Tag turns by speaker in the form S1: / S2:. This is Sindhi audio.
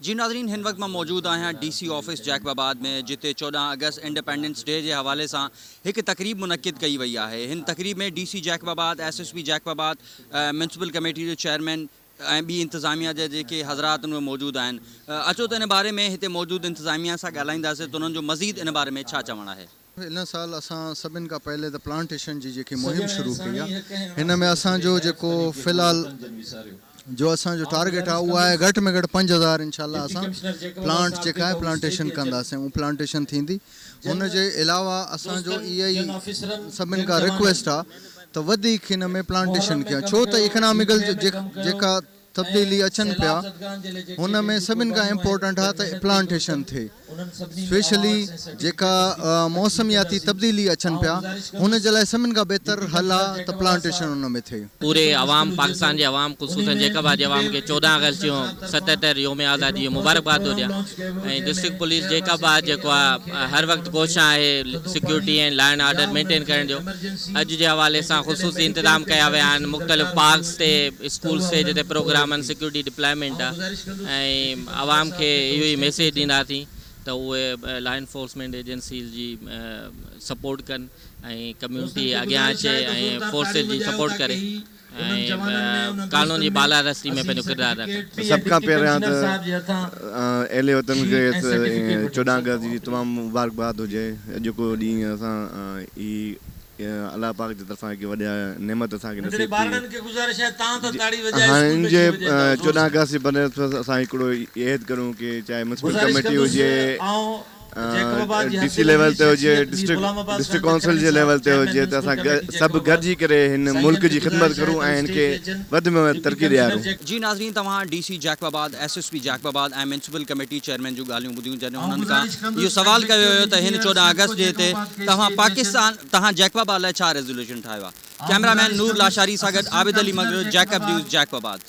S1: جي ناظرين هن وقت مان موجود آهيان ڊي سي آفيس جيڪب آباد ۾ جتي 14 آگسٽ انڊيپينڊنس ڊي جي حوالي سان هڪ تقريب منعقد ڪئي وئي آهي هن تقريب ۾ D C Jacobabad S S P Jacobabad municipal committee جو چيئرمين ۽ ٻي انتظاميا جا جيڪي حضرات اهي موجود آهن اچو ته ان باري ۾ هتي موجود انتظاميا سان ڳالهائينداسين ته انهن جو مزيد ان باري ۾ ڇا چوڻ آهي.
S2: ان سال اسان سڀن کان پهلي ته پلانٽيشن جي جيڪي مهم شروع ڪئي آهي هن ۾ اسان جو جيڪو في الحال جو اسان جو ٽارگيٽ آهي اهو آهي گهٽ ۾ گهٽ 5000 انشاء الله اسان پلانٽ جيڪا آهي پلانٽيشن ڪنداسين اهو پلانٽيشن ٿيندي هن جي علاوه اسان جو اها ئي سڀن کان رڪويسٽ آهي ته وڌيڪ هن ۾ پلانٽيشن ڪيون ڇو ته اڪناميڪل جيڪا تبديلي اچن پيا هن ۾ سڀن کان امپورٽنٽ آ ته پلانٽيشن ٿئي اسپيشلي جيڪا موسمياتي تبديلي اچن پيا هن جي لاء سڀن کان بهتر حل آ ته پلانٽيشن ان ۾ ٿئي.
S3: پوري عوام پاڪستان جي عوام خصوصن جيڪب آباد جي عوام کي 14 آگسٽ جون 77 يوم آزادي جون مبارڪباد ٿو ڏيان ۽ ڊسٽرڪٽ پوليس جيڪب آباد جيڪو آ هر وقت ڪوشان آهي security ۽ law and order maintain ڪرڻ جو اڄ جي حوالي سان خصوصي انتظام ڪيا ويا آهن مختلف پارڪس تي اسڪولس تي جتي پروگرام آهن سيڪيورٽي ڊپلائمينٽ آهي ۽ عوام کي اهو ئي ميسيج ڏينداسين ته اهي لا انفورسمينٽ ايجنسيز جي سپورٽ ڪن ۽ ڪميونٽي اڳيان اچي ۽ فورسز جي سپورٽ ڪري ۽ قانون جي بالادستي ۾ پنهنجو ڪردار ادا ڪن.
S4: سڀ کان پهريان ته اهل وطن کي 14 آگسٽ جي تمام مبارڪباد هجي اڄوڪو ڏينهن اسان هي الله پاڪ جي طرفان هڪ وڏي نعمت اسان کي نصيب ٿي هاڻي ان جي 14 آگسٽ جي بنسبت اسان هڪڙو عهد ڪريون ڪي چاهي ميونسپل ڪميٽي هجي ڊي سي ليول تي هجي ڊسٽرڪٽ ڊسٽرڪٽ ڪائونسل جي ليول تي هجي ته اسان سڀ گڏجي ڪري هن ملڪ جي خدمت ڪرون ۽ هن کي وڌ ۾ وڌ ترقي ڏيارون.
S1: جي ناظرين توهان D C Jacobabad, S S P Jacobabad ۽ municipal committee chairman جون ڳالهيون ٻڌيون جڏهن انهن کان اهو سوال ڪيو ويو ته هن 14 آگسٽ ڊي تي توهان پاڪستان توهان جيڪب آباد لاء ڇا ريزوليوشن ٺاهيو آهي ڪئميرا مين نور لاشاري سان گڏ Abid Ali Magro Jacob news Jacob آباد.